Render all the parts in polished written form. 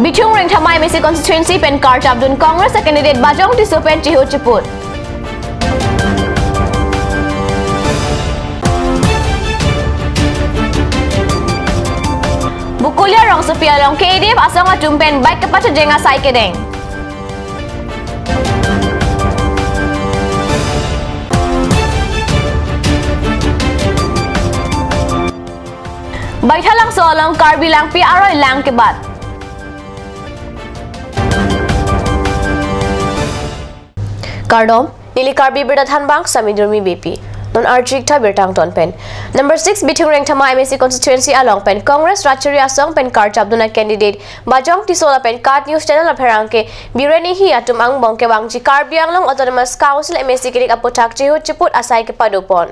Bichung Rengthama MAC constituency pen Karchap dun Congress candidate Bajong Tisso pen Chihu Chiput. Bukulia rong Sophia long KDF asong atum pen bike kepacha jenga sai kedeng. Baithalang so along Karbi lang PRO lang ke bat. Kardom Nili Karbi Birda Thanbang Samidurmi BP non arjik tha birtang ton pen number 6 Bithung Rengthama MAC constituency along pen Congress Rachari asong pen Karchap duna candidate Bajong Tisola pen Kat News channel apherang ke bireni hi atum ang bongke wangji Karbi Anglong Autonomous Council MAC kirik apothak chihu chiput asai ke padupon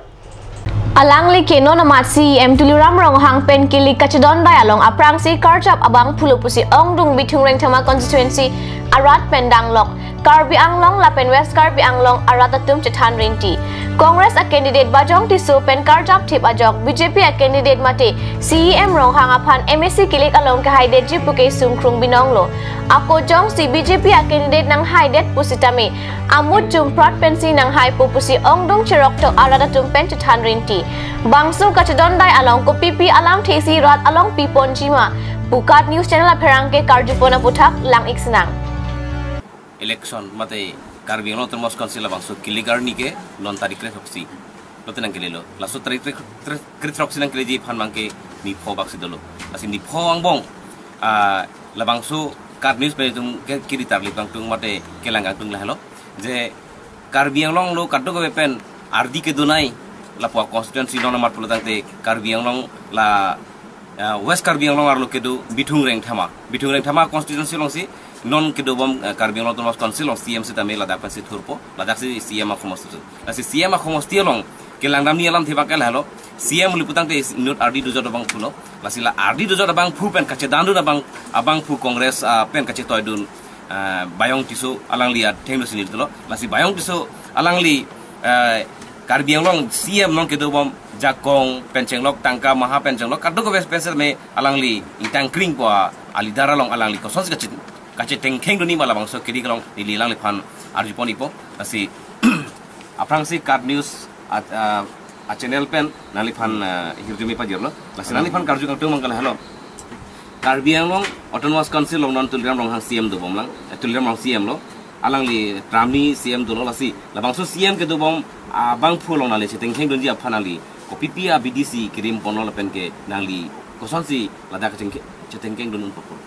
alang li ke non amat CM Tuliram Ronghang pen kilik kachidon bai along aprang si Karchap abang phulupusi ongdung Bithung Rengthama constituency arat pen danglok Karbi Anglong la pen West Karbi Anglong arat atum chethan rinti Congress a candidate Bajong Tisso pen Karchap thip ajok BJP a candidate mate CEM Ronghang aphan MAC kilik along ke haidet ji puke sungkrung binonglo ako jong si BJP a candidate nang haidet pusitame amut jumprat pensi nang hai pupusi ongdung cherok to arat atum pen chethan rinti bangsu kachidon dai along ko PP alam thesi rat along pipon jima Pukat News channel apherang ke karjupona puthak lang iksinang election mate Karbi Anglong Autonomous Council bangsu kiligarni ke lon tarik re thoksi lote nang kelelo laso tarik re thoksi nang keleji phan mangke ni pho baksi dolo lasi ni pho angbong a la bangsu Kat News pe tum ke kiri tarli bang tung mate kelang tung la helo je Karbi Anglong lo kaddo ko pen ardi ke donai la po constituency non mat pulotang te Karbi Anglong la West Karbi Anglong arlo kedu Bithung Rengthama constituency long si non kedu bom Karbi Anglong Autonomous Council long CM si tame Ladakh si thurpo Ladakh si CM a khomosti la si CM a khomosti long ke langdam ni alam theba ke halo CM liputang te not RD dujot bang phulo la si la RD dujot bang phu pen kache dandu na bang abang phu Congress pen kache toydun Bayong Tisso alang li thenglo sinil tulo la si Bayong Tisso alang li Karbi Anglong CM non kedu bom jakong penchenglok tangka maha penchenglok kaddo ko bes pensel me alang li itang kring po alidara long alang li koson kache kache tengkheng doni mala bangso kiri long ni lang li phan arjupon ipo asi aprang si Kat News a channel pen nali phan hirjumi pa jirlo lasi nali phan karju kang mangkal halo Karbi Anglong Autonomous Council long non Tuliram Ronghang CM do bomlang Tuliram Rong CM lo alang li Tramni CM do lo lasi la bangso CM ke do bom abang phu long nali tengkheng doni aphanali kopi a BDC kirim ponol pen ke nali koson si lada chetengkeng dun popol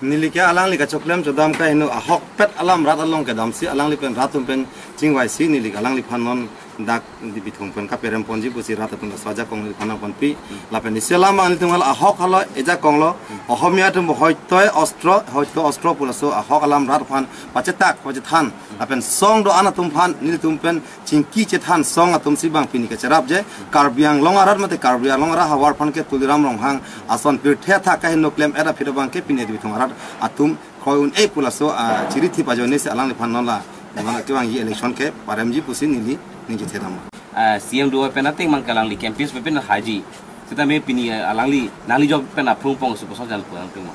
nilike alang li ka choklem chodam ka hinu ahok pet alam rat along ke damsi alang li pen ratum pen chingwai si nilik alang li phanon dak di bithung pen ka perem ponji pusi ratum saja kong li phana pon pi la pen iselam ang tungal ahok halo eja konglo ohomia tum hoitoy ostro hoito ostro pulaso ahok alam rat phan pachetak pachethan la pen song do anatum phan nil tum pen chingki chethan song atum si bang pini ka cherap je Karbi Anglong arat mate Karbi Anglong ra hawar phan ke Tuliram Ronghang ason pir the tha ka hinu klem era phiro bang ke pini di bithung arat atum khoyun e pulaso chiri thi pajone se alang li phan non la mana ke bang yi election ke paremji pusi nili niji thedam CM do penating mang kalang li campaigns pe pen haji sita me pini alang li nali job pen apung pong su poson jal puang tung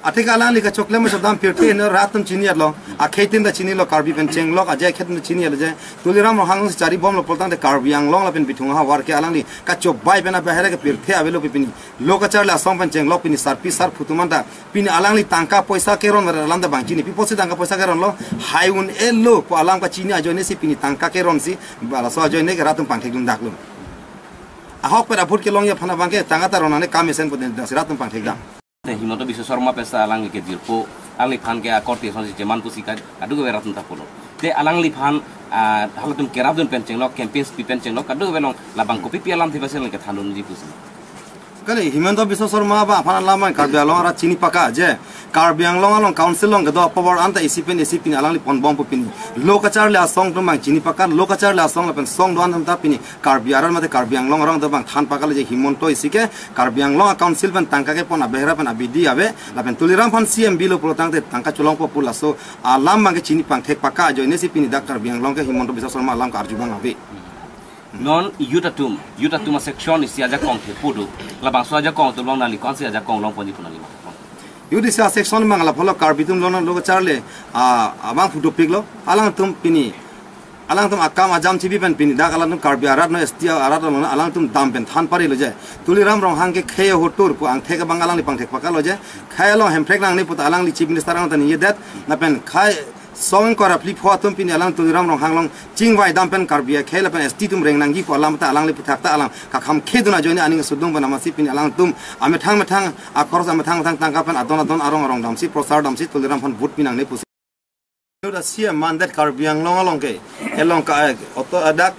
athik alang li ka chokle ma sodam pirte ne ratum chini lo a khetin da chini lo Karbi pen cheng lo a je khetin chini lo je Tuliram Ronghang chari bom lo poltang de Karbi Anglong la pen bithung ha war ke alang li ka chop bai pen a bahere ke pirte avelo pini lo ka char la song pen cheng lo pini sar pi sar phutuman da pini alang li tangka poisa ke ron alam da bang chini pi posi tangka poisa ke ron lo haiun elo po alam ka chini ajone si pini tangka ke ron si bala so ajone ke ratum pang thekdum dak lo ahok per apur ke long ya phana bang ke tangka ta ronane kam esen poden da ratum pang thekdam Himanta Biswa Sarma pesa alang li ke jirpo alang li phan ke akorti son jeman pusika adu ke ratum ta polo te alang li phan halatum kerap dun pen chenglok campaigns pi pen chenglok adu ke belong labang kopi pi alam thiba sel ke thanun ji pusi kale Himanta Biswa Sarma ba phana lama Karbi Anglong ra chini paka je Karbi Anglong along council long do power anta isipen isipin alang li pon bom pini lokachar le asong to mang chini paka lokachar le asong la pen song do antam ta pini Karbi aran mate Karbi Anglong rong do bang than paka le je Himonto isike Karbi Anglong council pen tangka ke pon abehra pen abidi abe la pen Tuliram phan CM bilo protang te tangka cholong po pula so alam mang ke chini pang thek paka jo ne sipini da Karbi Anglong ke Himanta Biswa Sarma alam karju bang abe non yutatum section isi aja kong the pudu la bangso aja kong tulong nali kon si aja kong long ponji punali ma UDC section mangla pholo karbi tum lon lo charle a abang phuto pik lo alang tum pini alang tum akam ajam chibi pen pini dak alang tum karbi arat no ST arat no alang tum dam pen than pari lo je Tuliram Ronghang ke khaye hotur pu ang thek bang alang li pang thek pakal lo je khaye lo hemprek nang ni put alang li chief minister ang tan ye det na pen khaye song kora pli phwa tum pini alang Tuliram Ronghang long chingwai dam pen karbi khaye pen ST tum reng nang gi pu alang ta alang li puthak ta alang ka kham kheduna joine aning sudung banama si pini alang tum ame thang thang a khoros ame thang thang tangka pen adon adon arong arong dam si prosar dam si Tuliram phan vote pinang ne pu da CM mandat Karbi Anglong along ke elong ka oto adak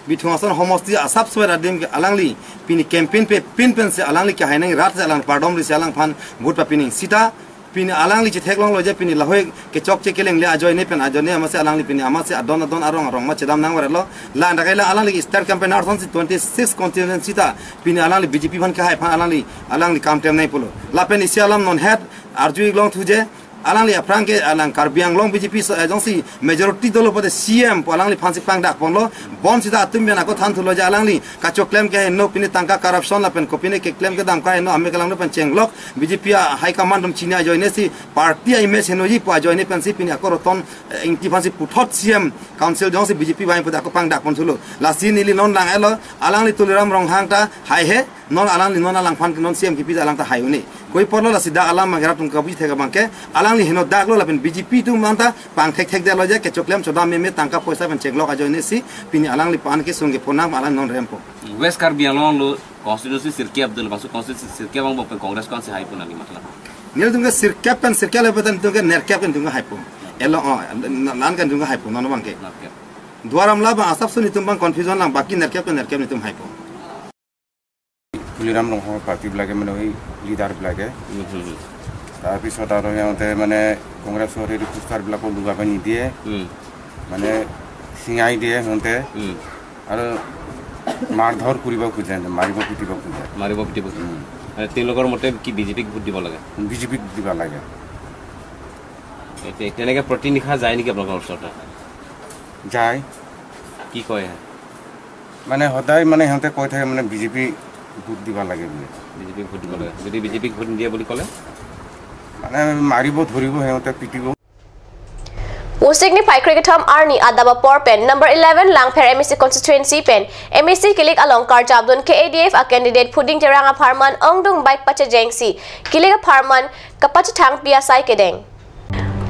bithuasan homosti asap swer adim ke alangli pini campaign pe pin pen se alangli ke haineng rat se alang pardom ri se alang phan vote pa pining sita pini alangli che theklong lo je pini lahoi ke chok che keleng le ajoy ne pen ajoy ne amase alangli pini amase adon adon arong arong ma chedam nang war lo la ndakai la alangli state campaign arson si 26 constituency sita pini alangli BJP phan ke hai phan alangli alangli kam tem nai polo la pen isi alam non head arju long thuje alangli aprangke alang Karbi Anglong BJP agency majority dolo pade CM alangli phansi pang dak ponlo bon sida atum ben ako than thulo ja alangli kacho claim ke no pini tangka corruption la pen kopine ke claim ke dam ka no ame kalang no pen chenglok BJP high command dum china joine si party image heno ji pa joine pen si pini ako roton ingti phansi puthot CM council jong si BJP bai pade ako pang dak pon thulo la si nili non lang elo alangli Tuliram Ronghang ta hai he non alangli non alang phan non CM ki pi alang ta hai uni koi porlo la sida alam magara tum kabi thega bangke alangli heno daglo la pen BJP tu manta pang thek thek de lo je ke choklem choda me me tangka poisa pen cheklok ajoine si pini alangli pan ke sungge phonam alang non rempo West Karbi Anglong lo constituency Sirke Abdul basu constituency Sirke bang pen Congress kon se haipo nani matla nil tunga Sirke pen Sirke le pen tunga nerke pen tunga haipo elo nan kan tunga haipo non bangke dwaram la ba asap suni tum bang confusion lang baki nerke pen nerke ni tum haipo Tuliram Ronghang পাৰ্টিবিলাকে মানে এই লিডাৰবিলাকে তাৰপিছত আৰু সিহঁতে মানে কংগ্ৰেছৰ হেৰি পোষ্টাৰবিলাকো লগাব নিদিয়ে মানে চিঙাই দিয়ে সিহঁতে আৰু মাৰ ধৰ কৰিব খোজে, মাৰিব পিটিব খোজে, মাৰিব পিটিব খোজে। তেওঁলোকৰ মতে কি বিজেপিক ভোট দিব লাগে? বিজেপিক দিব লাগে। তেনেকৈ প্ৰতি নিশা যায় নেকি আপোনালোকৰ ওচৰত? যায়। কি কয়? মানে সদায় মানে সিহঁতে কৈ থাকে মানে বিজেপি ভোট দিব লাগে বুলি, বিজেপিক ভোট দিব লাগে। যদি বিজেপিক ভোট নিদিয়ে বুলি ক'লে মানে মাৰিব ধৰিব সিহঁতে পিটিব। Usigni pai cricketer Arni Adaba por pen number 11 Langpher MEC constituency pen MEC kilik along Karjabdun KADF a candidate Phuding Teranga Pharman Ongdung bike pache jengsi kilik a Pharman kapache thang pia sai kedeng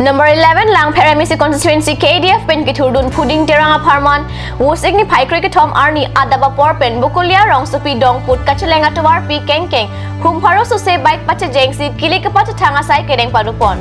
Number 11 Langpher MEC constituency KADF pen kithurdun Phuding Teranga Pharman Usigni pai cricketer Arni Adaba por pen Bukulia Rongsupi Dongput Kachelenga Tawar pi Kengkeng Humpharo Suse bike pache jengsi kilik pache thanga sai kedeng padupon.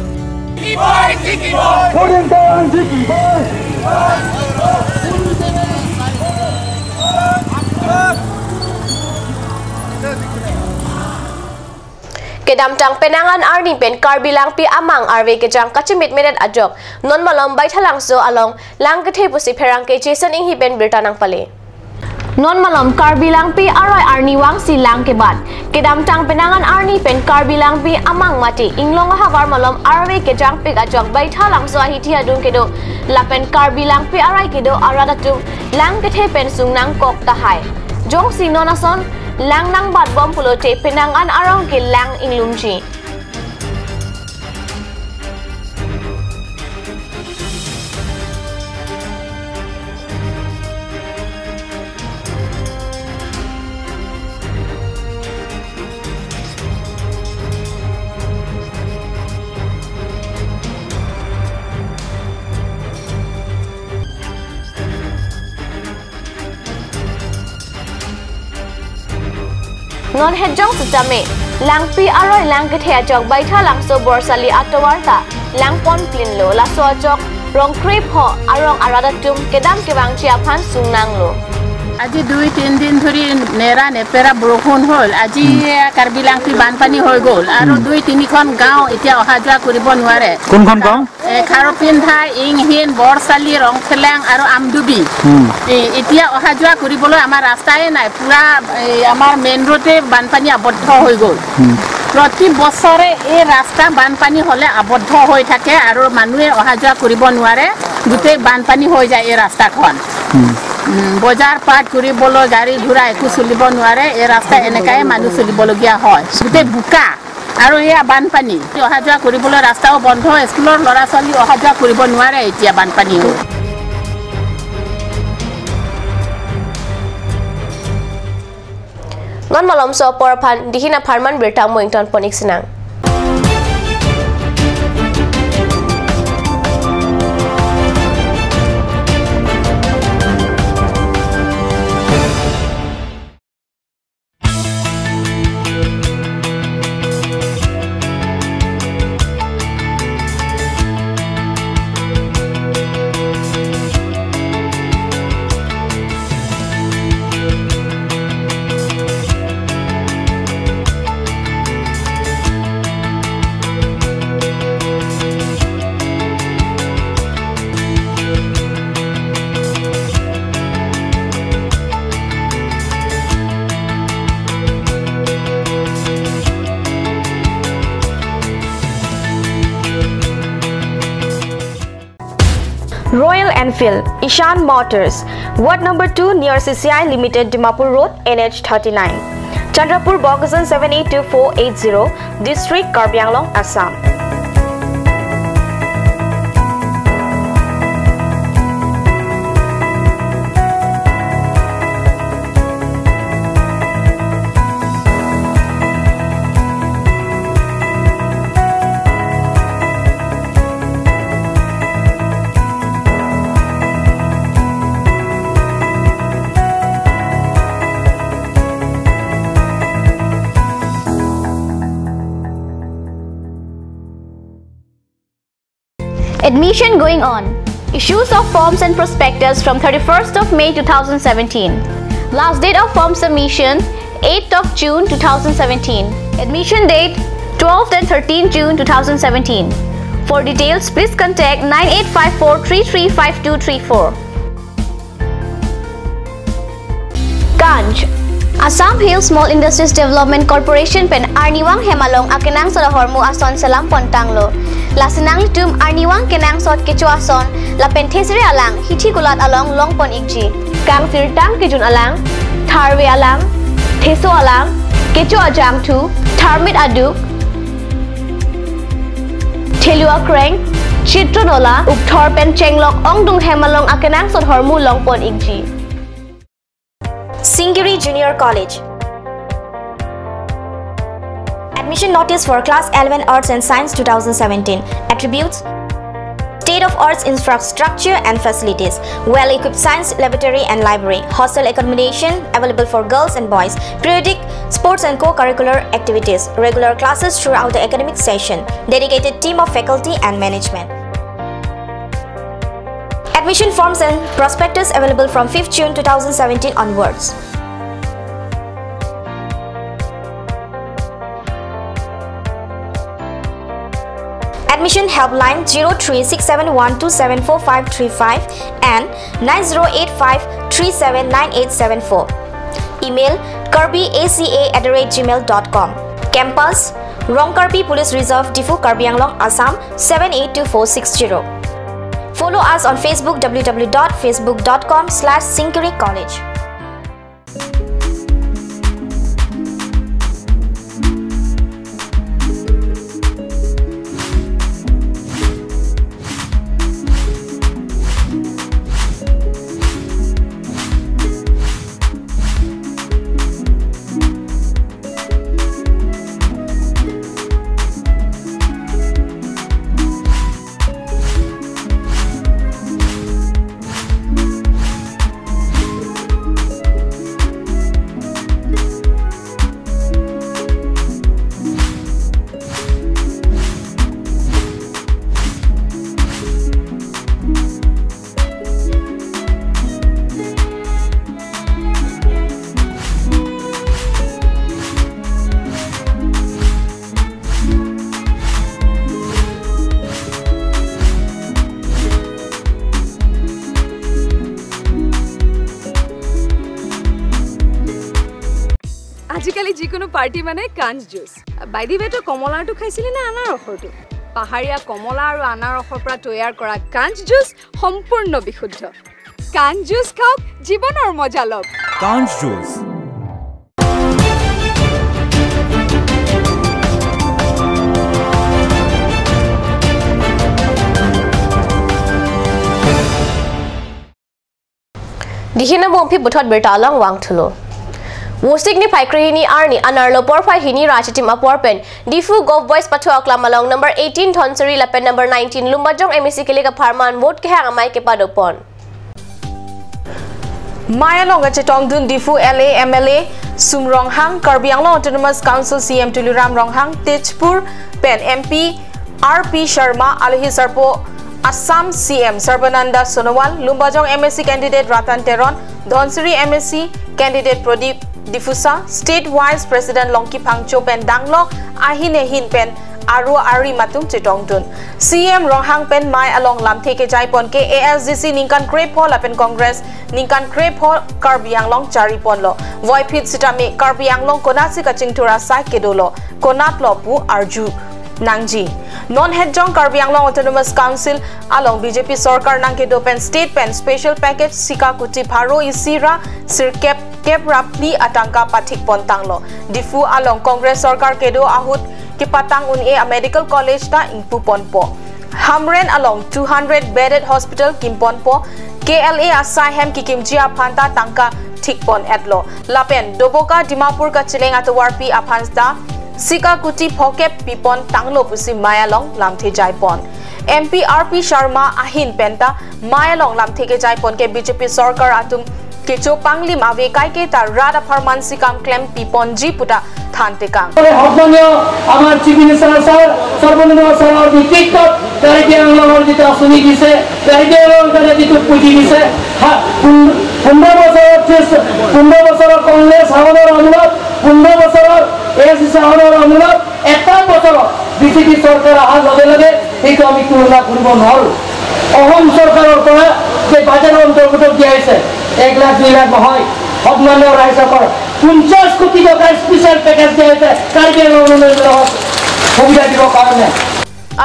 Kedam tang penangan arni pen Karbi Langpi amang arwe kejang kachimit menet ajok non malam bai thalang so along lang kethe pusi pherang ke Jason inghi pen birtanang pale non malam Karbi Langpi aroi arni wang si lang ke bat kedam tang penangan arni pen Karbi Langpi amang mati inglong hawar malam arwe kejang pik ajok bai thalang so ahi thia dung kedo lapen Karbi Langpi arai kedo arada tu lang kethe pen sungnang kok ta hai jong si nonason lang nang bat bom pulote penangan arong ke lang inglumji. Non hedjong sutame langpi aroi lang kethe ajok baitha langso borsali atowarta langpon plinlo laso ajok rong krip ho arong arada tum kedam kewang chia phan sungnang lo. আজি 2-3 দিন ধৰি নেৰা নেপেৰা বৰষুণ হ'ল। আজি কাৰ্বি লাংপি বানপানী হৈ গ'ল আৰু 2-3খন গাঁও এতিয়া অহা যোৱা কৰিব নোৱাৰে। কোনখন গাঁও? খাৰপিন্ধা, ইংহিন, বৰচালি, ৰংখেলেং আৰু আমডুবি। এতিয়া অহা যোৱা কৰিবলৈ আমাৰ ৰাস্তাই নাই, পুৰা আমাৰ মেইন ৰোডে বানপানী আবদ্ধ হৈ গ'ল। প্ৰতি বছৰে এই ৰাস্তা বানপানী হ'লে আবদ্ধ হৈ থাকে আৰু মানুহে অহা যোৱা কৰিব নোৱাৰে, গোটেই বানপানী হৈ যায় এই ৰাস্তাখন। বজাৰ পাট কৰিবলৈ গাড়ী ঘোঁৰা একো চলিব নোৱাৰে, এই ৰাস্তা এনেকাই মানুহ চলিবলগীয়া হয়। গোটেই বোকা, আৰু এয়া বানপানী, অহা যোৱা কৰিবলৈ ৰাস্তাও বন্ধ, স্কুলৰ ল'ৰা ছোৱালী অহা যোৱা কৰিব নোৱাৰে এতিয়া বানপানী হৈ। Non malom so por phan dihina pharman birtang moington ponik sinang. Royal Enfield, Ishan Motors, Ward number 2 near CCI Limited, Dimapur Road, NH 39, Chandrapur, Bokajan 782480, District Karbi Anglong, Assam. Admission going on. Issues of forms and prospectus from 31st of May 2017. Last date of form submission 8th of June 2017. Admission date 12th and 13th June 2017. For details, please contact 9854335234. Ganj Assam Hill Small Industries Development Corporation pen Arniwang Hemalong akenang solohormu ason selam pontanglo. Lasinang litum Arniwang kenang sot kecho ason la pen thesre alang hithi gulat along long pon ikji. Kang sirtang kijun alang, tharwe alang, theso alang, kecho ajang thu, tharmit aduk, thelua kreng, chitronola, upthor pen chenglok ongdung hemalong akenang sot hormu long pon ikji. Singiri Junior College. Admission notice for Class 11 Arts and Science 2017. Attributes: State of Arts infrastructure and facilities, well-equipped science laboratory and library, hostel accommodation available for girls and boys, periodic sports and co-curricular activities, regular classes throughout the academic session, dedicated team of faculty and management. Admission forms and prospectus available from 5th June 2017 onwards. Admission helpline 03671274535 and 9085379874. Email karbiaca@gmail.com. Campus Rongkarbi Police Reserve, Diphu, Karbi Anglong, Assam 782460. Follow us on Facebook www.facebook.com/singiricollege. আজিকালি যিকোনো party মানে Kanch juice. By the way, তই কমলাটো খাইছিলি নে আনাৰসৰটো? পাহাৰীয়া কমলা আৰু আনাৰসৰ পৰা তৈয়াৰ কৰা কাঞ্চ জুচ সম্পূৰ্ণ বিশুদ্ধ। কাঞ্চ জুচ খাওক, জীৱনৰ মজা লওক। কাঞ্চ juice. Dihina bompi buthot bertalang wang thulo. Wusik ni phaikrihini arni anarlo por phai hini rachitim apor pen Difu Gov Boys pathua klamalong number 18 Dhonsiri lapen number 19 Lumbajong MEC kelega pharman vote ke hang amai ke padopon. Mayalong achetong dun Difu LA MLA Sum Ronghang Karbi Anglong Autonomous Council CM Tuliram Ronghang Tejpur pen MP RP Sharma Alhi Sarpo Assam CM Sarbananda Sonowal Lumbajong MSc candidate Ratan Teron Dhonsiri MSc candidate Pradip Difusa State Vice President Longki Phangcho pen Danglok Ahine Hin pen Aru Ari Matum Chitongdun CM Ronghang pen Mai along Lamthe ke Jaipon ke ASDC Ningkan Krep Hall apen Congress Ningkan Krep Hall Karbi Anglong Chari Ponlo Voipit Sitame Karbi Anglong Konasi Kachingtura Sai Kedolo Konat Lopu Arju Nangji Non Head Jong Karbi Anglong Autonomous Council along BJP Sarkar Nangke Dopen State Pen Special Package Sika Kuti Pharo Isira Sirkep Kep Rapli Atangka Pathik Pontanglo Difu along Congress Sarkar Kedo Ahut Kipatang Un A Medical College ta Ingpu Ponpo Hamren along 200 bedded hospital Kimponpo KLA Asai Hem Kikimjia Phanta Tangka Thikpon Etlo Lapen Doboka Dimapur ka Chileng Atawarpi Aphansta Sika Kuti Phokep Pipon Tanglo Pusi Mayalong Lamthe Jaipon MP RP Sharma Ahin Penta Mayalong Lamthe ke Jaipon ke BJP Sarkar Atum Kecho Panglim Ave Kai ke ta Rada Pharman Sikam Klem Pipon Ji Puta Thantekang আমাৰ chief minister sir Sarbananda সোনোৱালৰ নেতৃত্বত কাৰ্বি আংলঙৰ যিটো আঁচনি দিছে কাৰ্বি আংলঙৰ কাৰণে যিটো পুঁজি দিছে 15 বছৰৰ কংগ্ৰেছ শাসনৰ অমূলত 15 বছৰৰ এছ শাসনৰ অমূলত এটা বছৰত বিজেপি চৰকাৰ অহাৰ লগে লগে সেইটো আমি তুলনা কৰিব নোৱাৰোঁ। অসম চৰকাৰৰ পৰা যে বাজেটৰ অন্তৰ্গত দিয়া হৈছে 1 লাখ 2 লাখ নহয় সন্মানীয় ৰাইজসকল 50 কোটি টকাৰ স্পেচিয়েল পেকেজ দিয়া হৈছে কাৰ্বি আংলং উন্নয়নৰ সুবিধা দিবৰ কাৰণে।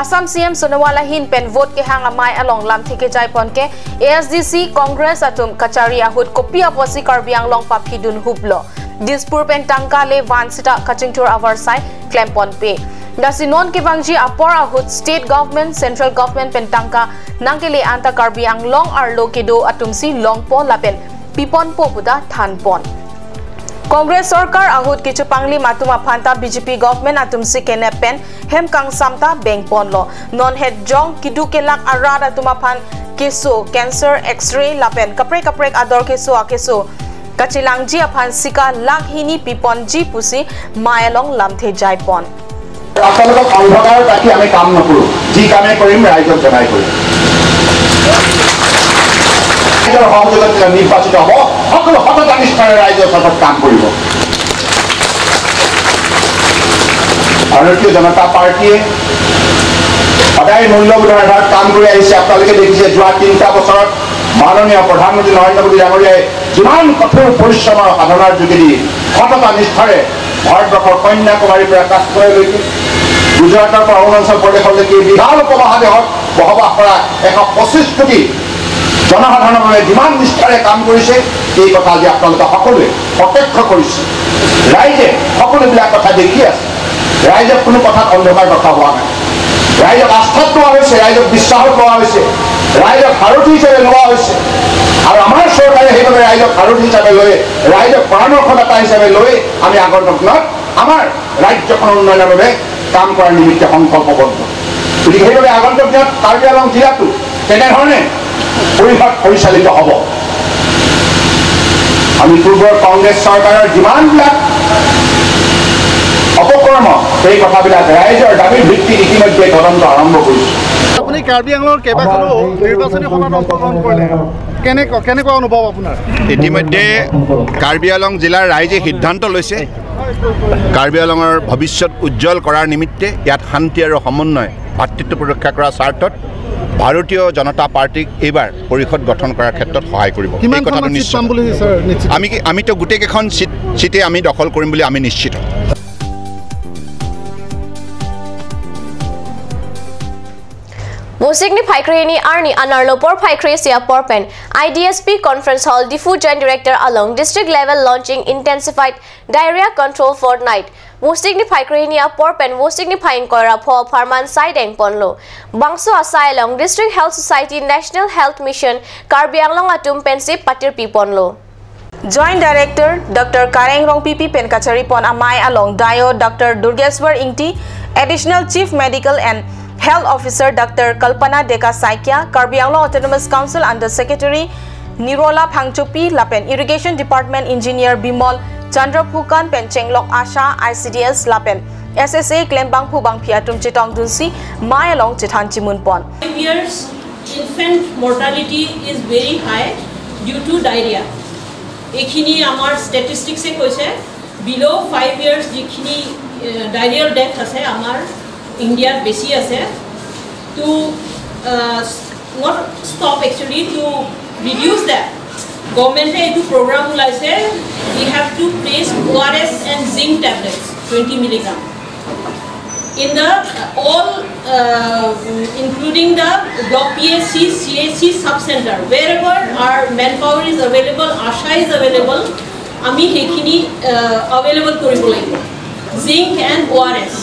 Assam CM Sonowal Ahin pen vote ke hang amai along Lamthe ke Jaipon ke ASDC Congress atum Kachari ahut kopi aposi Karbi Anglong paphidun hublo Dispur pen tangka le vansita Kachingtur avar sai klempon pe Dasi non ke bangji apor ahut state government central government pen tangka nangkele anta Karbi Anglong arlo kedo atumsi longpo lapen pipon po puda thanpon Congress Sarkar ahut kichu pangli matuma phanta BJP government atumsi kene pen hem kang samta bank ponlo non head jong kidu kelak arad atuma phan keso cancer x-ray lapen kapre kapre ador keso akeso kachilangji aphan sika lak hini pipon ji pusi mayalong lamthe jaipon আপোনালোকক অন্ধকাৰত ৰাখি আমি কাম নকৰোঁ, যি কামে কৰিম ৰাইজক জনাই কৰিম। ৰাইজৰ সহযোগত নিৰ্বাচিত হ'ব, সকলো সততা নিষ্ঠাৰে ৰাইজৰ স্বাৰ্থত কাম কৰিব। ভাৰতীয় জনতা পাৰ্টীয়ে সদায় মূল্যবোধৰ আধাৰত কাম কৰি আহিছে। আপোনালোকে দেখিছে যোৱা 3টা বছৰত মাননীয় প্ৰধানমন্ত্ৰী নৰেন্দ্ৰ মোদী ডাঙৰীয়াই যিমান কঠোৰ পৰিশ্ৰম আৰু সাধনাৰ যোগেদি সততা নিষ্ঠাৰে ভাৰতবৰ্ষৰ কন্যাকুমাৰীৰ পৰা কাশ্মীৰলৈকে, গুজৰাটৰ পৰা অৰুণাচল প্ৰদেশলৈকে বিশাল উপমহাদেশত বসবাস কৰা 125 কোটি জনসাধাৰণৰ বাবে যিমান নিষ্ঠাৰে কাম কৰিছে, এই কথা আজি আপোনালোকে সকলোৱে প্ৰত্যক্ষ কৰিছে। ৰাইজে সকলোবিলাক কথা দেখি আছে। ৰাইজক কোনো কথাত অন্ধকাৰ ৰখা হোৱা নাই। ৰাইজক আস্থাত লোৱা হৈছে, ৰাইজক বিশ্বাসত লোৱা হৈছে, ৰাইজক সাৰথি হিচাপে লোৱা হৈছে। আৰু আমাৰ চৰকাৰে সেইবাবে ৰাইজক সাৰথি হিচাপে লৈ, ৰাইজক পৰামৰ্শদাতা হিচাপে লৈ আমি আগন্তুক দিনত আমাৰ ৰাজ্যখনৰ উন্নয়নৰ বাবে কাম কৰাৰ নিমিত্তে সংকল্পবদ্ধ। গতিকে সেইবাবে আগন্তুক দিনত কাৰ্বি আংলং জিলাটো তেনেধৰণে পৰিষদ পৰিচালিত হ'ব। আমি পূৰ্বৰ কংগ্ৰেছ চৰকাৰৰ যিমানবিলাক অপকৰ্ম, সেই কথাবিলাক ৰাইজৰ দাবীৰ ভিত্তিত ইতিমধ্যে তদন্ত আৰম্ভ কৰিছোঁ। আপুনি কাৰ্বি আংলঙৰ কেইবাখনো নিৰ্বাচনী সভাত অংশগ্ৰহণ কৰিলে, কেনেকুৱা অনুভৱ আপোনাৰ? ইতিমধ্যে কাৰ্বি আংলং জিলাৰ ৰাইজে সিদ্ধান্ত লৈছে কাৰ্বি আংলঙৰ ভৱিষ্যত উজ্জ্বল কৰাৰ নিমিত্তে ইয়াত শান্তি আৰু সমন্বয়, ভাতৃত্ব ৰক্ষা কৰাৰ স্বাৰ্থত ভাৰতীয় জনতা পাৰ্টীক এইবাৰ পৰিষদ গঠন কৰাৰ ক্ষেত্ৰত সহায় কৰিব। এই কথাটো নিশ্চিত। আমিতো গোটেইকেইখন চিটে আমি দখল কৰিম বুলি আমি নিশ্চিত। Musikni Phaikreni Arni Anarlopor Phaikhre Sia Porpen IDSP Conference Hall Diphu Joint Director along District Level Launching Intensified Diarrhea Control Fortnight. Musikni Phaikreni Porpen Musikni Phaing Kora Pho Farman Saideng Ponlo. Bangso Asai along District Health Society National Health Mission Karbi Anglong Atum Pensi Patir Pi Ponlo. Joint Director Dr. Kareng Rong Pipi Pen Kachari Pon Amai along Dio Dr. Durgeswar Ingti, Additional Chief Medical and Health Officer Dr. Kalpana Deka Saikia, Karbi Anglong Autonomous Council Under Secretary Nirola Phangchupi Lapen, Irrigation Department Engineer Bimol Chandra Phukan Pen Chenglok Asha ICDS Lapen, SSA Klembang Phubang Phiatum Chitong Dunsi Mai along Chithan Chimun Pon. 5 years infant mortality is very high due to diarrhea. এইখিনি আমাৰ ষ্টেটিষ্টিক্সে কৈছে বিল' 5 years যিখিনি ডায়েৰিয়াল death আছে আমাৰ ইণ্ডিয়াত বেছি আছে। To not stop actually to reduce that গভৰ্ণমেণ্টে এইটো প্ৰগ্ৰাম ওলাইছে, we have to place ORS and zinc tablets 20 milligram in the all including the block PSC, CHC sub-center, wherever our manpower is available, ASHA is available, ami hekhini available koribo লাগিব zinc and ORS.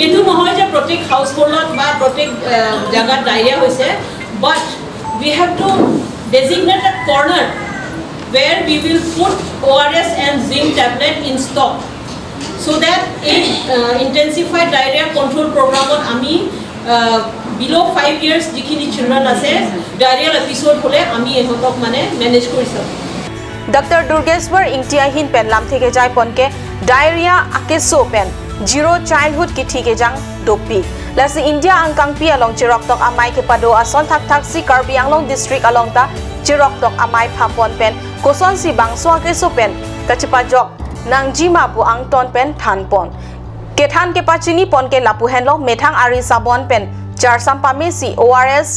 Etu nohoy je protek household ba protek jagat diarrhea hoise, but we have to designate a corner where we will put ORS and zinc tablet in stock, so that in intensified diarrhea control program ami below 5 years jikhini children ase diarrheal episode hole ami ehotok mane manage kori sab. Dr. Durgeswar Ingtia hin pen lam theke jai ponke diarrhea akeso pen zero childhood ki thike jang dopi lasi India angkang pi along chirok tok amai ke pado ason thak thak si Karbi Anglong district along ta chirok tok amai phapon pen koson si bangso akeso pen kachipa jok nangjima pu angton pen thanpon kethan ke pachini pon ke lapu henlo methang ari sabon pen char sampame si ORS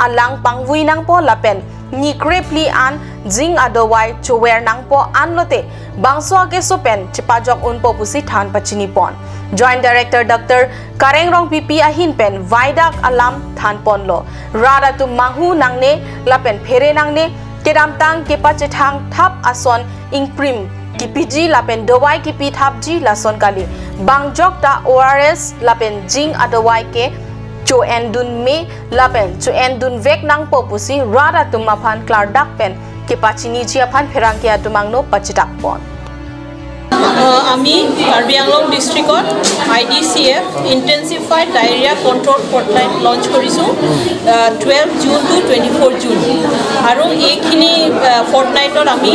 alang pangvui nangpo lapen nikrepli an jing adowai chower nangpo anlote bangso ake so pen chipajok unpo pusi than pachini pon. Joint Director Dr. Kareng Rong Pipi ahin pen vaidak alam than pon lo rada tu mahu nangne lapen phere nangne kedamtang ke pachethang thap ason ingprim kipiji lapen dawai kipi thapji lason kali bangjok ta ORS lapen jing adawai ke cho en dun me lapen cho en dun vek nang popusi rada tumaphan klar dak pen ke pachini chia phan pherang ke atumangno pachitak pon. আমি কাৰ্বি আংলং ডিষ্ট্ৰিক্টত IDCF intensified diarrhoea control fortnight launch কৰিছোঁ 12 June two 24 June. আৰু এইখিনি ফৰ্টনাইটত আমি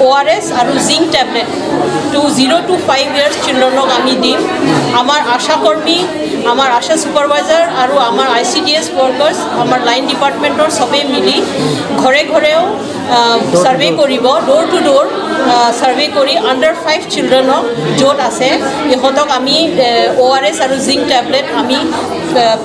ORS আৰু zinc tablet to 0 to 5 years চিলড্ৰেনক আমি দিম। আমাৰ আশাকৰ্মী, আমাৰ আশা ছুপাৰভাইজাৰ আৰু আমাৰ ICDS workers, আমাৰ লাইন ডিপাৰ্টমেণ্টৰ চবেই মিলি ঘৰে ঘৰেও ছাৰ্ভে কৰিব, ড'ৰ টু ড'ৰ ছাৰ্ভে কৰি আণ্ডাৰ 5 চিলড্ৰেনক য'ত আছে ইহঁতক আমি ORS আৰু জিংক টেবলেট আমি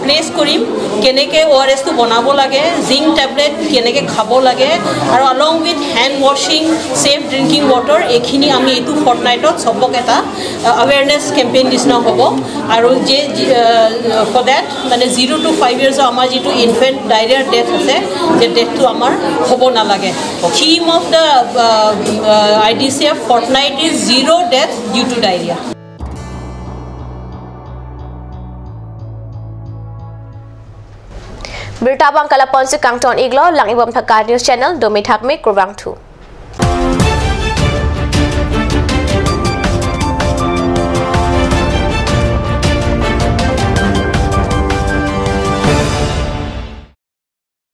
প্লেচ কৰিম। কেনেকৈ ORSটো বনাব লাগে, জিংক টেবলেট কেনেকৈ খাব লাগে আৰু along with hand washing, safe drinking water, এইখিনি আমি এইটো ফৰ্টনাইটত চবক এটা এৱেৰনেছ কেম্পেইন নিচিনা হ'ব। আৰু যে ফৰ that মানে 0 to 5 ইয়াৰ্ছৰ আমাৰ যিটো ইনফেণ্ট ডায়েৰিয়াৰ ডেথ আছে, যে ডেথটো আমাৰ হ'ব নালাগে। Theme of the IDCF fortnight is zero death due to diarrhea. Birtabang kalapon si Kangton Iglo lang ibam thakar news channel domi thakme kurwang thu.